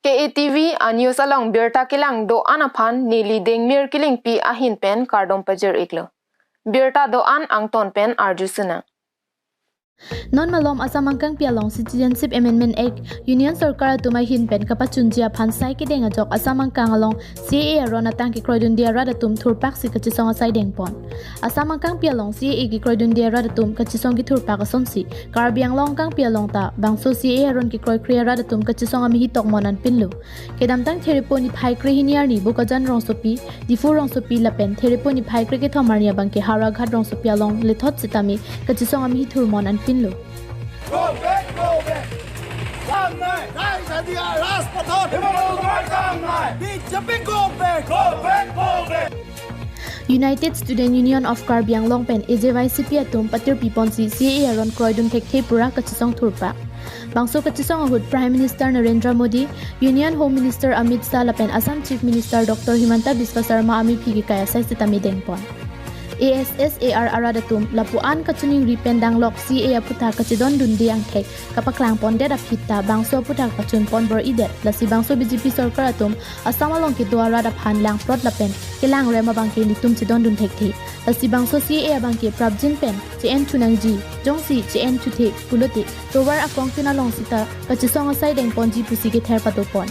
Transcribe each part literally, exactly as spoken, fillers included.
K A T V a news along birta kelang do-an aphan neli Dengmir Killingpi ahin pen kardom pajir-iklo. Birta do-an angton pen arju sinang. Non malom Assam angkangpi along Citizenship Amendment Act, Union Sorkar atum ahin pen kapachunji aphan sai kedeng ajok Assam angkang along C A A aron atang kekroidunde arat atum thurpaksi kachesong asai dengpon. Assam angkangpi along C A A kekroidunde arat atum kachesong kethurpak asonsi Karbi Anglong angkangpi along ta bangso C A A aron kekroikre arat atum kachesong amehi tokmon anpinlo. Kedamtang Therepo niphai krehini arni Bokajan rongsopi, Diphu rongsopi lapen Therepo niphai krekethom arni abangke Howraghat rongsopi along lethot sitame kachesong amehi thurmon anpinlo. Go back, go back. কাম নাই। নাই জাতীয় ৰাজপথত। হিমন্ত কুমাৰ কাম নাই। B J P go back। Go back, go back. United Student Union of Karbi Anglong pen A J Y C P atum patirpiponsi C A A aron kroidun thekthe pura kachesong thurpak. Bangso kachesong ahut Prime Minister Narendra Modi, Union Home Minister Amit Shah lapen Assam Chief Minister Doctor Himanta Biswa Sarma amephi kekai asai sitame dengpon. A S S A R arat atum lapu-an kachiningri pen danglok C A A aputhak kachedondunde angthek kapaklangpondet aphi ta bangso aputhak pachunpon bor-idet, lasi bangso B J P sorkar atum Assam along kedo arat aphan langplot lapen kelangrem abangke nelitum chedondun thekthe. Lasi bangso C A A abangke prapjin pen che-en thunangji, jongsi che-en thuthe pulote tovar akongtin along sita kachesong asai dengponji pusi kether padopon.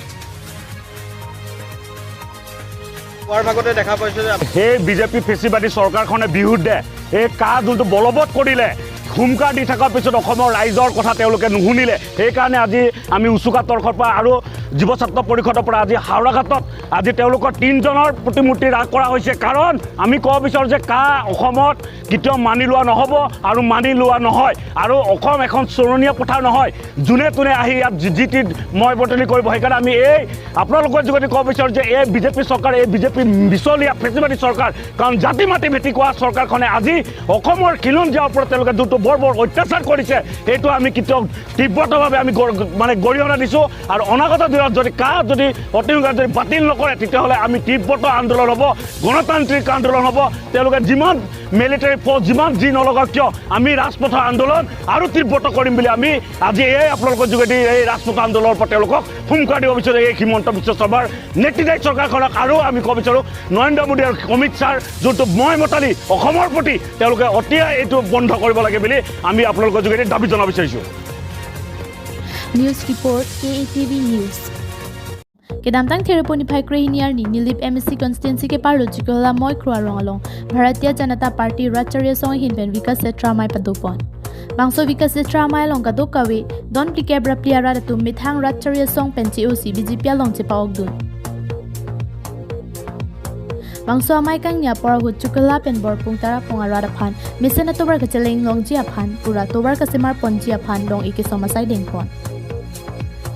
কোৱাৰ ভাগতে দেখা পাইছো যে সেই বিজেপি ফেচিবাদী চৰকাৰখনে বিৰুদ্ধে এই কা যোনটো বলবৎ কৰিলে, হুংকাৰ দি থকাৰ পিছত অসমৰ ৰাইজৰ কথা তেওঁলোকে নুশুনিলে। সেইকাৰণে আজি আমি উচুকা তৰ্কৰ পৰা আৰু যুৱ ছাত্ৰ পৰিষদৰ পৰা আজি হাওৰাঘাটত আজি তেওঁলোকৰ তিনিজনৰ প্ৰতিমূৰ্তি ৰাগ কৰা হৈছে। কাৰণ আমি ক'ব বিচাৰোঁ যে কা অসমত কেতিয়াও মানি লোৱা নহ'ব আৰু মানি লোৱা নহয়। আৰু অসম এখন চৰণীয়া পথাৰ নহয়। যোনে তোনে আহি ইয়াত যি, যি টি ময় বটলি কৰিব। সেইকাৰণে আমি এই আপোনালোকৰ যোগেদি ক'ব বিচাৰোঁ যে এই বিজেপি চৰকাৰ, এই বিজেপি মিছলীয়া ফেচিবাদী চৰকাৰ, কাৰণ জাতি মাটি ভেটি কোৱা চৰকাৰখনে আজি অসমৰ খিলঞ্জীয়াৰ ওপৰত তেওঁলোকে যোনটো বৰ বৰ অত্যাচাৰ কৰিছে, সেইটো আমি কেতিয়াও তীব্ৰতাভাৱে আমি গৰ-, মানে গৰিহণা দিছোঁ। আৰু অনাগত দিনত যদি কা যদি অতি সোনকালে যদি বাতিল নকৰে, তেতিয়াহ'লে আমি তীব্ৰতৰ আন্দোলন হ'ব, গণতান্ত্ৰিক আন্দোলন হ'ব। তেওঁলোকে যিমান মিলিটেৰী ফ'ৰ্চ যিমান যি নলগাওক কিয়, আমি ৰাজপথৰ আন্দোলন আৰু তীব্ৰতৰ কৰিম বুলি আমি আজি এই আপোনালোকৰ যোগেদি এই ৰাজপথৰ আন্দোলনৰ পৰা তেওঁলোকক হুংকাৰ দিব বিচাৰোঁ। এই হিমন্ত বিশ্ব শৰ্মাৰ নেতৃত্বাধীন চৰকাৰখনক আৰু আমি ক'ব বিচাৰোঁ, নৰেন্দ্ৰ মোদী আৰু অমিত শ্বাহৰ যোনটো ময় মতালি অসমৰ প্ৰতি, তেওঁলোকে অতিয়ে এইটো বন্ধ কৰিব লাগে বুলি আমি আপোনালোকৰ যোগেদি দাবী জনাব বিচাৰিছোঁ। News report, K A T V News. Kedamtang Therepo niphai krehini arni Nilip M A C constituency keparlo Chikiola Moikro arong along Bharatiya Janata Party Rat Chari Asong ahin pen Vikas Yatra amei padopon. Bangso Vikas Yatra amei along kadokave don phlikep ra phli arat atum methang Rat Chari Asong pen che-osi B J P along chepa-okdun. Bangso amei kangni apor ahut Chikiola pen Borpung Tarapung arat aphan mesen atovar kacheleng longji aphan pura tovar kasemarponji aphan long-ik kesom asai dengpon.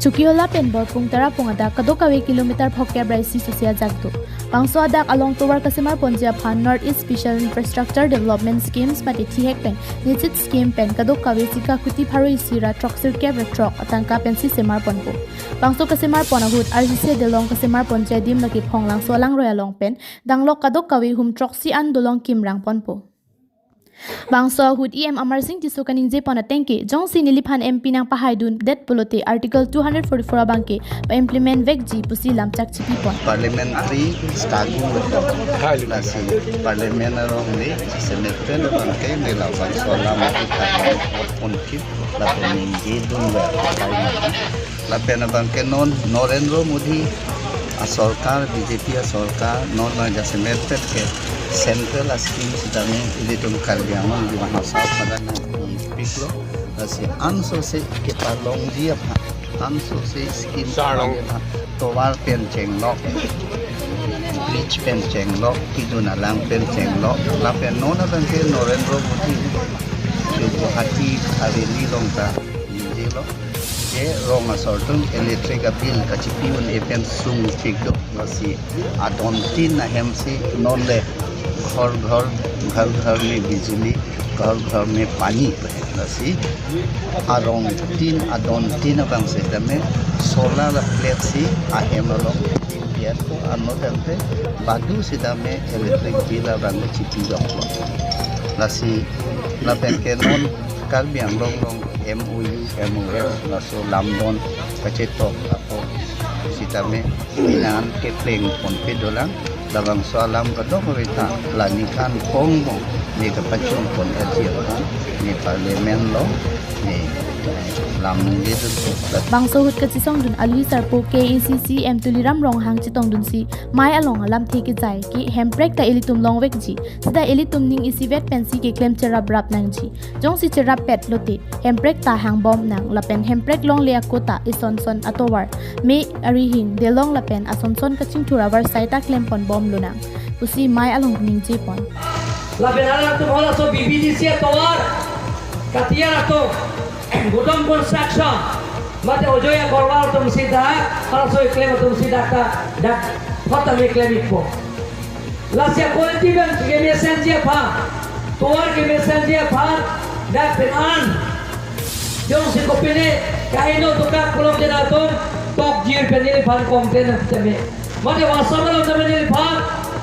Chikiola pen Borpung Tarapung adak kadokave kilometer phokep ra isi susi ajak do. Bangso adak along tovar kasemarponji aphan North East Special Infrastructure Development Schemes mate thihek pen NESID scheme pen kadokave sika kuti pharo isi ra throksirkep ra throk atangka pensi semarponpo. Bangso kasemarpon ahut arjise delong kasemarponji adim lake Phonglangso alangroi along pen danglok kadokave hum throksi an dolong kim rangponpo. Bangso ahut E M Amarsing Tisso kaningjepon atengke, jongsi neliphan M P nangpahaidundet pulote Article two hundred forty-four abangke pa-implement vekji pusi lamchak chipipon. Parliamentary stagu lasi parliament arong le semetpen abangke nela bangso lam ati thang pon kip lapen ningjedun ba. Lapen abangke non Narendra Modi asorkar, B J P asorkar, non na jasemet ke central scheme sitame ilitum Karbi Anglong di mahasau pada nangpiklo, lasi ansose kepalongji aphan, ansose scheme Sarong. Aphan tovar pen chenglok, bridge pen chenglok, kijun alang pen chenglok, lapen non abangke Narendra Modi, jo Guwahati Haveli along ta, ningjelo. Je rong asor atum electric a bill kachipi un-e pen sungpik do, lasi adon tin ahem si non le ghor ghor, ghar ghar mein bijli, ghar ghar mein pani pen, lasi arong tin adon tin abang sitame solar plate si ahem along biar ko ano tangte badu sitame electric bill abang chipi doklo. Lasi lapen ke non Karbi Anglong along M O U, M O F, laso lamdon kachetok apot si Tame inan kepleng ponpe dolang, labangso alam kadokave ta la ningkan kong bong ne kapachun pon ati aphan ne parliament along ne lam ningje dun. Bangso ahut kachisongdun alui sarpo K A A C C M Tuliram Ronghang chetongdunsi mei along alamthe kejai ke Hemprek ta ilitum longvekji, seta ilitum ning isivet pensi keklem cheraprap nangji. Jongsi cherappet lote Hemprek ta hangbom nang lapen Hemprek longle ako ta isonson atovar, me arihing, delong lapen asonson kachingthur avarsai ta klemponbom lonang pusi mei along ningje pon. Lapen alangtum halaso B B D C atovar, katiar atum, Gudam Construction, mate Ajoy Agarwal atumsi dak halaso keklem atumsi dak ta, dak phota me klem ikpo. Lasi quality abang kemesenji aphan, tovar kemesenji aphan, dak pen an. Jongsi kopine kaheno tokak pulote latum tokjir pen neliphan complain nangtame. Mate WhatsApp along tame neliphan,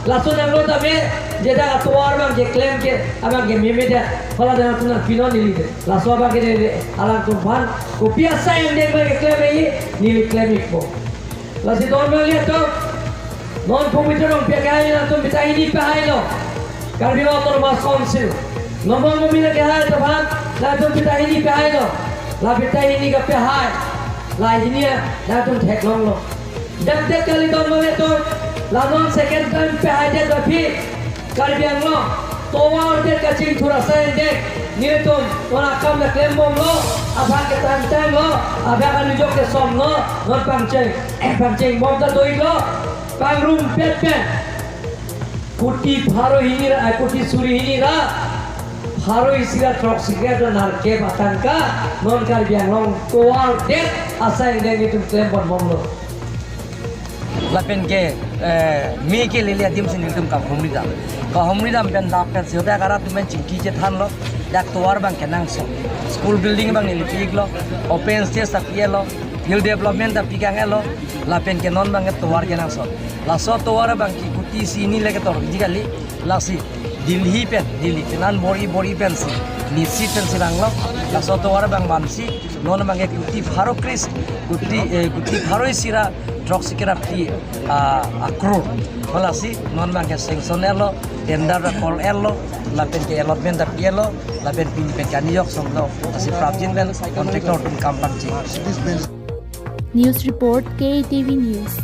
laso nanglo tame, je dak atovar abang keklem ke, abang ke meme dak, hala dak latum nangpinon neli de. Laso abang ke neli alangtum aphan, kopi asai angdeng abang keklem e, neli klem ikpo. Lasi don abang lihat to. Non Pabitra Rongpi akehai latum bita hini pehailo. Karbi Anglong Autonomous Council. Nombong Momin akehai ta aphan latum bita hini pehailo. La bita hini kapehai, la hini latum theklonglo. Dak dak kali don abang lihat to. La non second time pehaidet aphi Karbi Anglong tovar det kachingthur asai angdeng, nelitum non akam ta klembomlo, abang ketangtanglo, abang anujok kesomlo, non pangcheng, eh, pangchengbom ta do-iklo, pangrumpet pen. Kuti pharo hini ra, eh, kuti suri hini ra pharo isi ra throksi kre ra nerkep atangka, non Karbi Anglong tovar det asai angdeng nelitum klemponbomlo. Lapen ke, eh, me ke lele adim si nelitum kahumri dam. Kahumri dam pen dak pen si hoda kara atum pen chingki chethanlo. Dak tovar abang kenangsot. School building abang neli pi-iklo. Open stage ta pi-elo. Hill development ta pi kang-elo. Lapen ke non abang ke tovar kenangsot. Laso tovar abang ke kuti isi hini le ketor ji kali. Lasi Delhi pen, Delhi kenan bor-i bor-i pensi, nisi pensi ranglo, laso tovar abang vansi, non abang ke kuti pharo kris, kuti, eh, kuti pharo isi ra throksi kre ra phli, ah, akror. Halasi, non abang ke sanction etlo, tender ra call etlo, lapen ke allotment ta pi-elo, lapen pini pen kaniyok somlo, lasi prapjin pen contractor atum kam pangcheng. News report, K A T V News.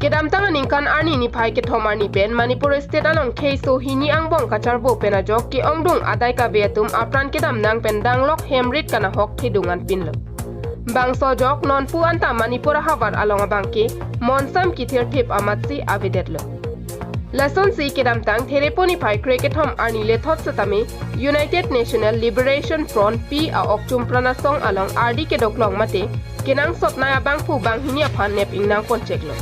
Kedamtang aningkan arni niphai kethom arni pen Manipur State along kheiso hini angbong kacharbo pen ajok ke-ongdung adai kave atum apran kedam nang pen danglok hemrit kanahok thedung anpinlo. Bangso ajok nonpu anta Manipur ahavar along abang ke monsam kithirthip amatsi avedetlo. Lasonsi kedamtang Therepo niphai krekethom arni lethot setame United National Liberation Front P a-okchum pranasong along ardi kedoklong mate kenangsotnei abangphu banghini aphan nep ingnang poncheklo.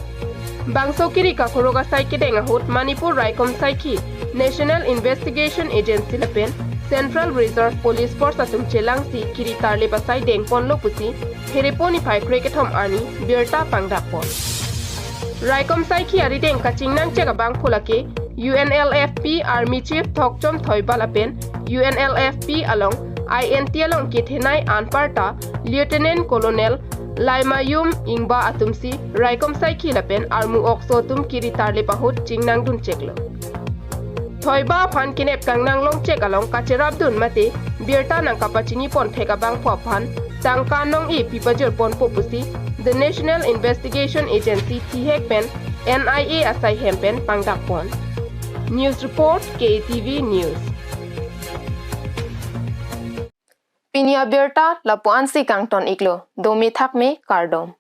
Bangso kiri kakorok asai kedeng ahut Manipur Raikom Saikhi, National Investigation Agency lapen Central Reserve Police Force atum chelangsi kiri tarlip asai dengponlo pusi Therepo niphai krekethom arni birta pangdakpon. Raikom Saikhi arideng kachingnangchek abangphu lake U N L F P Army Chief Thokchom Thoiba lapen U N L F P along I N T along kethenei anparta Lieutenant Colonel Laimayum Ingba atumsi Raikom Saikhi lapen armu okso atum kiri tarlip ahut chingnangduncheklo. Thoiba aphan kenep kangnang longchek along kacherapdun mate birta nangkapachiniponthek abangphu aphan tangka nong-e pipajirponpo pusi The National Investigation Agency thihek pen N I A asai hem pen pangdakpon. News report, K A T V News. Pini abirta lapu-ansi kangton-iklo, dome thakme kardom.